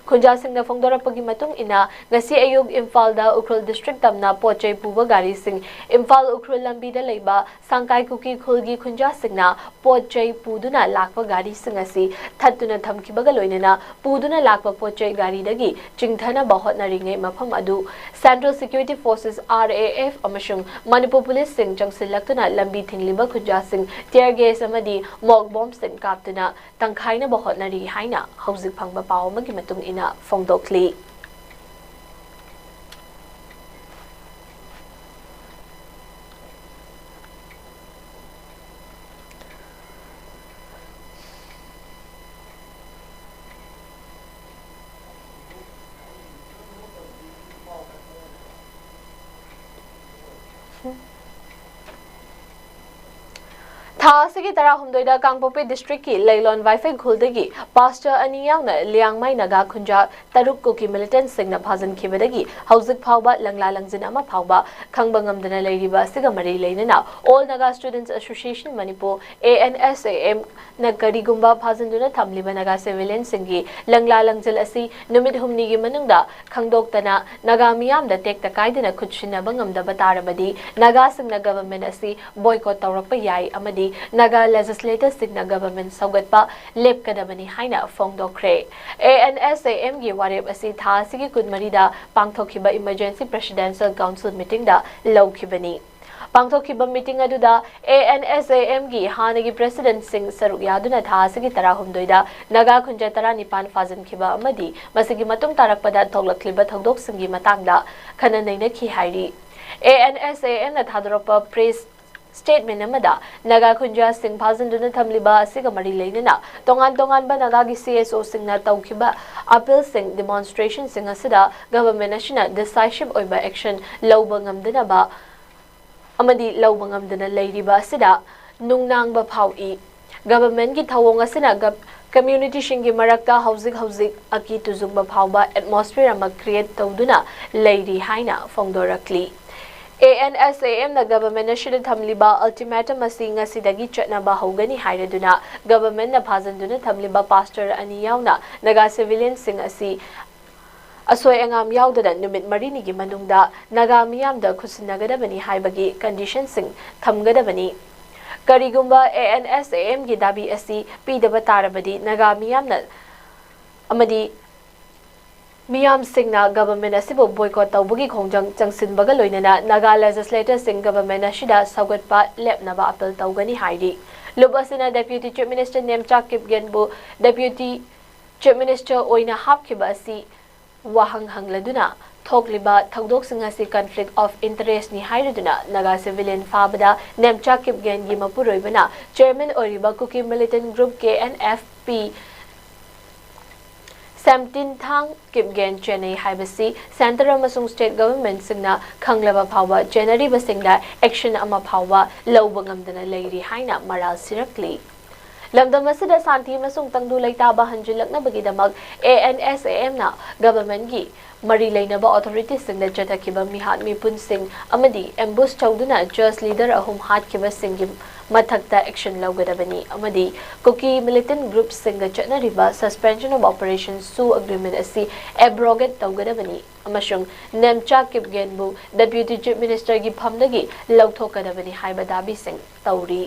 ꯈꯨꯟꯖꯥꯁꯤꯡꯅ ꯐꯣꯡꯗꯣꯔꯛꯄꯒꯤ ꯃꯇꯨꯡ ꯏꯟꯅ, ꯉꯁꯤ ꯑꯌꯨꯛ ꯏꯝꯐꯥꯜꯗ ꯎꯈ꯭ꯔꯨꯜ ꯗꯤꯁꯇ꯭ꯔꯤꯛ ꯇꯝꯅ ꯄꯣꯠ ꯆꯩ ꯄꯨꯕ ꯒꯥꯔꯤꯁꯤꯡ ꯏꯝꯐꯥꯜ ꯎꯈ꯭ꯔꯨꯜ ꯂꯝꯕꯤꯗ ꯂꯩꯕ ꯁꯥꯡꯀꯥꯏ ꯀꯨꯀꯤ ꯈꯨꯜꯒꯤ ꯈꯨꯟꯖꯥꯁꯤꯡꯅ ꯄꯣꯠ ꯆꯩ ꯄꯨꯗꯨꯅ ꯂꯥꯛꯄ ꯒꯥꯔꯤꯁꯤꯡ ꯑꯁꯤ ꯊꯠꯇꯨꯅ ꯊꯝꯈꯤꯕꯒ ꯂꯣꯏꯅꯅ ꯄꯨꯗꯨꯅ ꯂꯥꯛꯄ ꯄꯣꯠ ꯆꯩ ꯒꯥꯔꯤꯗꯒꯤ ꯆꯤꯡꯊꯅꯕ ꯍꯣꯠꯅꯔꯤꯉꯩ ꯃꯐꯝ ꯑꯗꯨ Central Security Forces, R A F, ꯑꯃꯁꯨꯡ ꯃꯅꯤꯄꯨꯔ ꯄꯨꯂꯤꯁꯁꯤꯡ ꯆꯪꯁꯤꯜꯂꯛꯇꯨꯅ ꯂꯝꯕꯤ ꯊꯤꯡꯂꯤꯕ ꯈꯨꯟꯖꯥꯁꯤꯡ tear gas ꯑꯃꯗꯤ mock bombꯁꯤꯡ ꯀꯥꯞꯇꯨꯅ ꯇꯪꯈꯥꯏꯅꯕ ꯍꯣꯠꯅꯔꯤ ꯍꯥꯏꯅ ꯍꯧꯖꯤꯛ ꯐꯪꯕ ꯄꯥꯎ ꯑꯃꯒꯤ ꯃꯇꯨꯡ ꯏꯟꯅ ꯐꯣꯡꯗꯣꯛꯂꯤ꯫ ꯊꯥ ꯑꯁꯤꯒꯤ ꯇꯔꯥꯍꯨꯝꯗꯣꯏꯗ ꯀꯥꯡꯄꯣꯛꯄꯤ ꯗꯤꯁꯇ꯭ꯔꯤꯛꯀꯤ ꯂꯩꯂꯣꯟ ꯋꯥꯏꯐꯩ ꯈꯨꯜꯗꯒꯤ ꯄꯥꯁꯇꯔ ꯑꯅꯤ ꯌꯥꯎꯅ ꯂꯤꯌꯥꯡꯃꯩ ꯅꯥꯒꯥ ꯈꯨꯟꯖꯥ ꯇꯔꯨꯛ ꯀꯨꯀꯤ ꯃꯤꯂꯤꯇꯦꯟꯠꯁꯤꯡꯅ ꯐꯥꯖꯤꯟꯈꯤꯕꯗꯒꯤ ꯍꯧꯖꯤꯛ ꯐꯥꯎꯕ ꯂꯪꯂꯥ ꯂꯪꯖꯤꯟ ꯑꯃ ꯐꯥꯎꯕ ꯈꯪꯕ ꯉꯝꯗꯅ ꯂꯩꯔꯤꯕ ꯑꯁꯤꯒ ꯃꯔꯤ ꯂꯩꯅꯅ All Naga Students Association Manipur, A N S A M, ꯅ ꯀꯔꯤꯒꯨꯝꯕ ꯐꯥꯖꯤꯟꯗꯨꯅ ꯊꯝꯂꯤꯕ ꯅꯥꯒꯥ civilianꯁꯤꯡꯒꯤ ꯂꯪꯂꯥ ꯂꯪꯖꯤꯟ ꯑꯁꯤ ꯅꯨꯃꯤꯠ ꯍꯨꯝꯅꯤꯒꯤ ꯃꯅꯨꯡꯗ ꯈꯪꯗꯣꯛꯇꯅ ꯅꯥꯒꯥ ꯃꯤꯌꯥꯝꯗ ꯇꯦꯛꯇ ꯀꯥꯏꯗꯅ ꯈꯨꯠꯁꯤꯟꯅꯕ ꯉꯝꯗꯕ ꯇꯥꯔꯕꯗꯤ ꯅꯥꯒꯥꯁꯤꯡꯅ government ꯑꯁꯤ boycott ꯇꯧꯔꯛꯄ ꯌꯥꯏ ꯑꯃꯗꯤ ꯅꯥꯒꯥ legislatorꯁꯤꯡꯅ government ꯁꯧꯒꯠꯄ ꯂꯦꯞꯀꯗꯕꯅꯤ ꯍꯥꯏꯅ ꯐꯣꯡꯗꯣꯛꯈ꯭ꯔꯦ꯫ A N S A Mꯒꯤ ꯋꯥꯔꯦꯞ ꯑꯁꯤ ꯊꯥ ꯑꯁꯤꯒꯤ ꯀꯨꯟꯃꯔꯤꯗ ꯄꯥꯡꯊꯣꯛꯈꯤꯕ Emergency Presidential Council meetingꯗ ꯂꯧꯈꯤꯕꯅꯤ꯫ ꯄꯥꯡꯊꯣꯛꯈꯤꯕ meeting ꯑꯗꯨꯗ A N S A Mꯒꯤ ꯍꯥꯟꯅꯒꯤ presidentꯁꯤꯡ ꯁꯔꯨꯛ ꯌꯥꯗꯨꯅ ꯊꯥ ꯑꯁꯤꯒꯤ ꯇꯔꯥꯍꯨꯝꯗꯣꯏꯗ ꯅꯥꯒꯥ ꯈꯨꯟꯖꯥ ꯇꯔꯥꯅꯤꯄꯥꯟ ꯐꯥꯖꯤꯟꯈꯤꯕ ꯑꯃꯗꯤ ꯃꯁꯤꯒꯤ ꯃꯇꯨꯡ ꯇꯥꯔꯛꯄꯗ ꯊꯣꯛꯂꯛꯂꯤꯕ ꯊꯧꯗꯣꯛꯁꯤꯡꯒꯤ ꯃꯇꯥꯡꯗ ꯈꯟꯅ ꯅꯩꯅꯈꯤ ꯍꯥꯏꯔꯤ꯫ A N S A Mꯅ ꯊꯥꯗꯣꯔꯛꯄ press statement ꯑꯃꯗ ꯅꯥꯒꯥ ꯈꯨꯟꯖꯥꯁꯤꯡ ꯐꯥꯖꯤꯟꯗꯨꯅ ꯊꯝꯂꯤꯕ ꯑꯁꯤꯒ ꯃꯔꯤ ꯂꯩꯅꯅ ꯇꯣꯉꯥꯟ ꯇꯣꯉꯥꯟꯕ ꯅꯥꯒꯥꯒꯤ C S Oꯁꯤꯡꯅ ꯇꯧꯈꯤꯕ appealꯁꯤꯡ, demonstrationꯁꯤꯡ ꯑꯁꯤꯗ government ꯑꯁꯤꯅ decisive ꯑꯣꯏꯕ action ꯂꯧꯕ ꯉꯝꯗꯅꯕ ꯑꯃꯗꯤ ꯂꯧꯕ ꯉꯝꯗꯅ ꯂꯩꯔꯤꯕ ꯑꯁꯤꯗ ꯅꯨꯡꯅꯥꯡꯕ ꯐꯥꯎꯏ꯫ Governmentꯀꯤ ꯊꯧꯑꯣꯡ ꯑꯁꯤꯅ ꯒ-, communityꯁꯤꯡꯒꯤ ꯃꯔꯛꯇ ꯍꯧꯖꯤꯛ ꯍꯧꯖꯤꯛ ꯑꯀꯤ ꯇꯨꯖꯨꯡꯕ ꯐꯥꯎꯕ atmosphere ꯑꯃ create ꯇꯧꯗꯨꯅ ꯂꯩꯔꯤ ꯍꯥꯏꯅ ꯐꯣꯡꯗꯣꯔꯛꯂꯤ꯫ A N S A ꯑꯦꯝꯅ government ꯑꯁꯤꯗ ꯊꯝꯂꯤꯕ ꯑꯜꯇꯤꯃꯦꯇꯝ ꯑꯁꯤ ꯉꯁꯤꯗꯒꯤ ꯆꯠꯅꯕ ꯍꯧꯒꯅꯤ ꯍꯥꯏꯔꯗꯨꯅ ꯒꯚꯔꯟꯃꯦꯟꯠꯅ ꯐꯥꯖꯟꯗꯨꯅ ꯊꯝꯂꯤꯕ ꯄꯥꯁꯇꯔ ꯑꯅꯤ ꯌꯥꯎꯅ ꯅꯥꯒꯥ ꯁꯤꯚꯤꯂꯤꯌꯟꯁꯤꯡ ꯑꯁꯤ ꯑꯁꯣꯏ ꯑꯉꯥꯝ ꯌꯥꯎꯗꯅ ꯅꯨꯃꯤꯠ ꯃꯔꯤꯅꯤꯒꯤ ꯃꯅꯨꯡꯗ ꯅꯥꯒꯥ ꯃꯤꯌꯥꯝꯗ ꯈꯨꯠꯁꯤꯟꯅꯒꯗꯕꯅꯤ ꯍꯥꯏꯕꯒꯤ ꯀꯟꯗꯤꯁꯟꯁꯤꯡ ꯊꯝꯒꯗꯕꯅꯤ꯫ ꯀꯔꯤꯒꯨꯝꯕ ꯑꯦ ꯑꯦꯟ ꯑꯦꯁ ꯑꯦ ꯑꯦꯝꯒꯤ ꯗꯥꯕꯤ ꯑꯁꯤ ꯄꯤꯗꯕ ꯇꯥꯔꯕꯗꯤ ꯅꯥꯒꯥ ꯃꯤꯌꯥꯝꯅ ꯑꯃꯗꯤ ꯃꯤꯌꯥꯝꯁꯤꯡꯅ ꯒꯚꯔꯟꯃꯦꯟꯠ ꯑꯁꯤꯕꯨ ꯕꯣꯏꯀꯣꯠ ꯇꯧꯕꯒꯤ ꯈꯣꯡꯖꯪ ꯆꯪꯁꯤꯟꯕꯒ ꯂꯣꯏꯅꯅ ꯅꯥꯒꯥ ꯂꯦꯖꯤꯁꯂꯦꯇꯔꯁꯤꯡ ꯒꯚꯔꯟꯃꯦꯟꯠ ꯑꯁꯤꯗ ꯁꯧꯒꯠꯄ ꯂꯦꯞꯅꯕ ꯑꯥꯄꯤꯜ ꯇꯧꯒꯅꯤ ꯍꯥꯏꯔꯤ꯫ ꯂꯨꯞ ꯑꯁꯤꯅ ꯗꯦꯄ꯭ꯌꯨꯇꯤ ꯆꯤꯐ ꯃꯤꯅꯤꯁꯇꯔ ꯅꯦꯝꯆꯥ ꯀꯤꯞꯒꯦꯟꯕꯨ ꯗꯦꯄ꯭ꯌꯨꯇꯤ ꯆꯤꯐ ꯃꯤꯅꯤꯁꯇꯔ ꯑꯣꯏꯅ ꯍꯥꯞꯈꯤꯕ ꯑꯁꯤ ꯋꯥꯍꯪ ꯍꯪꯂꯗꯨꯅ ꯊꯣꯛꯂꯤꯕ ꯊꯧꯗꯣꯛꯁꯤꯡ ꯑꯁꯤ ꯀꯟꯐ꯭ꯂꯤꯛ ꯑꯣꯐ ꯏꯟꯇꯔꯦꯁ꯭ꯠꯅꯤ ꯍꯥꯏꯔꯗꯨꯅ ꯅꯥꯒꯥ ꯁꯤꯚꯤꯂꯤꯌꯟ ꯐꯥꯕꯗ ꯅꯦꯝꯆꯥ ꯀꯤꯞꯒꯦꯟꯒꯤ ꯃꯄꯨꯔꯣꯏꯕꯅ ꯆꯤꯌꯔꯃꯦꯟ ꯑꯣꯏꯔꯤꯕ Kuki militant group K N F P ꯁꯦꯝꯇꯤꯟꯊꯥꯡ ꯀꯤꯞꯒꯦꯟ ꯆꯦꯟꯅꯩ ꯍꯥꯏꯕꯁꯤ ꯁꯦꯟꯇꯔ ꯑꯃꯁꯨꯡ ꯁ꯭ꯇꯦꯠ ꯒꯚꯔꯟꯃꯦꯟꯠꯁꯤꯡꯅ ꯈꯪꯂꯕ ꯐꯥꯎꯕ ꯆꯦꯟꯅꯔꯤꯕꯁꯤꯡꯗ ꯑꯦꯛꯁꯟ ꯑꯃ ꯐꯥꯎꯕ ꯂꯧꯕ ꯉꯝꯗꯅ ꯂꯩꯔꯤ ꯍꯥꯏꯅ ꯃꯔꯥꯜ ꯁꯤꯔꯛꯂꯤ꯫ ꯂꯝꯗꯝ ꯑꯁꯤꯗ ꯁꯥꯟꯇꯤ ꯑꯃꯁꯨꯡ ꯇꯪꯗꯨ ꯂꯩꯇꯥꯕ ꯍꯟꯖꯤꯜꯂꯛꯅꯕꯒꯤꯗꯃꯛ ꯑꯦ ꯑꯦꯟ ꯑꯦꯁ ꯑꯦ ꯑꯦꯝꯅ ꯒꯚꯔꯟꯃꯦꯟꯠꯀꯤ ꯃꯔꯤ ꯂꯩꯅꯕ ꯑꯣꯊꯣꯔꯤꯇꯤꯁꯤꯡꯗ ꯆꯠꯊꯈꯤꯕ ꯃꯤꯍꯥꯠ ꯃꯤꯄꯨꯟꯁꯤꯡ ꯑꯃꯗꯤ ꯑꯦꯝꯕꯨꯁ ꯇꯧꯗꯨꯅ ꯆꯔꯆ ꯂꯤꯗꯔ ꯑꯍꯨꯝ ꯍꯥꯠꯈꯤꯕꯁꯤꯡꯒꯤ ꯃꯊꯛꯇ ꯑꯦꯛꯁꯟ ꯂꯧꯒꯗꯕꯅꯤ ꯑꯃꯗꯤ ꯀꯨꯀꯤ ꯃꯤꯂꯤꯇꯦꯟꯠ ꯒ꯭ꯔꯨꯞꯁꯤꯡꯒ ꯆꯠꯅꯔꯤꯕ ꯁꯁꯄꯦꯟꯁꯟ ꯑꯣꯐ ꯑꯣꯄꯔꯦꯁꯟ ꯁꯨ ꯑꯦꯒ꯭ꯔꯤꯃꯦꯟꯠ ꯑꯁꯤ ꯑꯦꯕ꯭ꯔꯣꯒꯦꯠ ꯇꯧꯒꯗꯕꯅꯤ ꯑꯃꯁꯨꯡ ꯅꯦꯝꯆꯥ ꯀꯤꯞꯒꯦꯟꯕꯨ ꯗꯦꯄ꯭ꯌꯨꯇꯤ ꯆꯤꯐ ꯃꯤꯅꯤꯁꯇꯔꯒꯤ ꯐꯝꯗꯒꯤ ꯂꯧꯊꯣꯛꯀꯗꯕꯅꯤ ꯍꯥꯏꯕ ꯗꯥꯕꯤꯁꯤꯡ ꯇꯧꯔꯤ꯫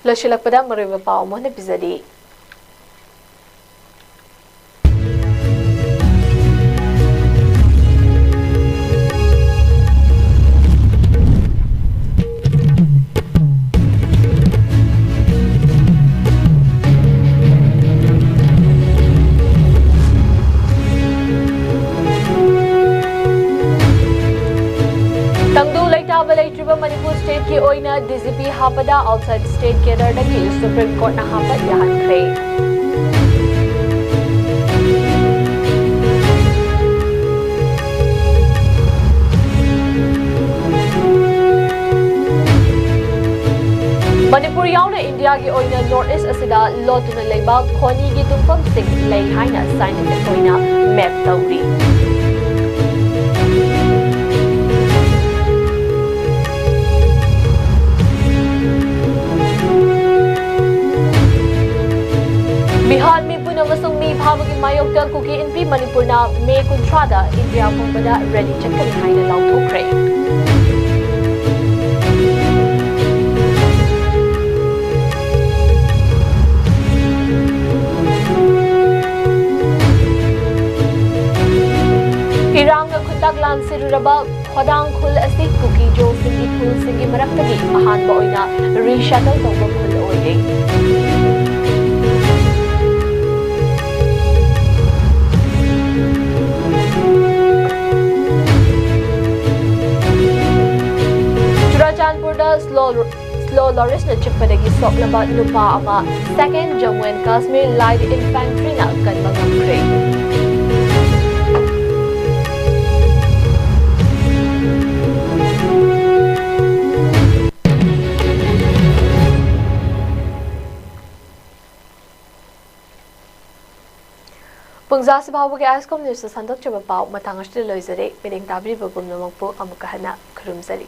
ꯂꯣꯏꯁꯤꯜꯂꯛꯄꯗ ꯃꯔꯨꯑꯣꯏꯕ ꯄꯥꯎ ꯑꯃꯨꯛ ꯍꯟꯅ ꯄꯤꯖꯔꯤ꯫ ꯇꯪꯗꯨ ꯂꯩꯇꯥꯕ ꯂꯩꯇ꯭ꯔꯤꯕ ꯃꯅꯤꯄꯨꯔ ꯁ꯭ꯇꯦꯠꯀꯤ ꯑꯣꯏꯅ ꯗꯤ ꯖꯤ ꯄꯤ ꯍꯥꯞꯄꯗ ꯑꯥꯎꯠꯁꯥꯏꯗ ꯁ꯭ꯇꯦꯠ ꯀꯦꯗꯔꯗꯒꯤ ꯁꯨꯄ꯭ꯔꯤꯝ ꯀꯣꯔꯠꯅ ꯍꯥꯞꯄ ꯌꯥꯍꯟꯈ꯭ꯔꯦ꯫ ꯃꯅꯤꯄꯨꯔ ꯌꯥꯎꯅ ꯏꯟꯗꯤꯌꯥꯒꯤ ꯑꯣꯏꯅ ꯅꯣꯔꯠ ꯏꯁ ꯑꯁꯤꯗ ꯂꯣꯠꯇꯨꯅ ꯂꯩꯕ ꯈꯣꯅꯤꯒꯤ ꯇꯨꯡꯐꯝꯁꯤꯡ ꯂꯩ ꯍꯥꯏꯅ ꯁꯥꯏꯟꯇꯤꯐꯤꯛ ꯑꯣꯏꯅ ꯃꯦꯞ ꯇꯧꯔꯤ꯫ ꯕꯤꯍꯥꯔ ꯃꯤꯄꯨꯟ ꯑꯃꯁꯨꯡ ꯃꯤ ꯐꯥꯕꯒꯤ ꯃꯥꯌꯣꯛꯇ ꯀꯨꯀꯤ ꯏꯟꯄꯤ ꯃꯅꯤꯄꯨꯔꯅ ꯃꯦ ꯀꯨꯟꯊ꯭ꯔꯥꯗ ꯏꯟꯗꯤꯌꯥ ꯄꯨꯝꯕꯗ ꯔꯦꯂꯤ ꯆꯠꯀꯅꯤ ꯍꯥꯏꯅ ꯂꯥꯎꯊꯣꯛꯈ꯭ꯔꯦ꯫ ꯏꯔꯥꯡꯅ ꯈꯨꯟꯇꯥꯛ ꯂꯥꯟꯁꯤꯔꯨꯔꯕ ꯈꯣꯗꯥꯡ ꯈꯨꯜ ꯑꯁꯤ ꯀꯨꯀꯤ ꯖꯣꯁꯤꯡꯒꯤ ꯈꯨꯜꯁꯤꯡꯒꯤ ꯃꯔꯛꯇꯒꯤ ꯑꯍꯥꯟꯕ ꯑꯣꯏꯅ ꯔꯤꯁꯦꯇꯜ ꯇꯧꯕ ꯈꯨꯜ ꯑꯣꯏꯔꯦ꯫ ꯆꯨꯔꯥꯆꯥꯟꯄꯨꯔꯗ ꯁ꯭ꯂꯣ, ꯁ꯭ꯂꯣ ꯂꯣꯔꯤꯁꯅ ꯆꯤꯛꯄꯗꯒꯤ ꯁꯣꯛꯂꯕ ꯅꯨꯄꯥ ꯑꯃ Second Jammu and Kashmir Light Infantryꯅ ꯀꯟꯕ ꯉꯝꯈ꯭ꯔꯦ꯫ ꯄꯨꯡꯖꯥꯁꯤ ꯐꯥꯎꯕꯒꯤ ꯑꯥꯏꯁꯀꯣꯝ ꯅ꯭ꯌꯨꯁꯇ ꯁꯟꯗꯣꯛꯆꯕ ꯄꯥꯎ ꯃꯇꯥꯡ ꯑꯁꯤꯗ ꯂꯣꯏꯖꯔꯦ꯫ ꯃꯤꯠꯌꯦꯡ ꯇꯥꯕꯤꯔꯤꯕ ꯄꯨꯝꯅꯃꯛꯄꯨ ꯑꯃꯨꯛꯀ ꯍꯟꯅ ꯈꯨꯔꯨꯝꯖꯔꯤ꯫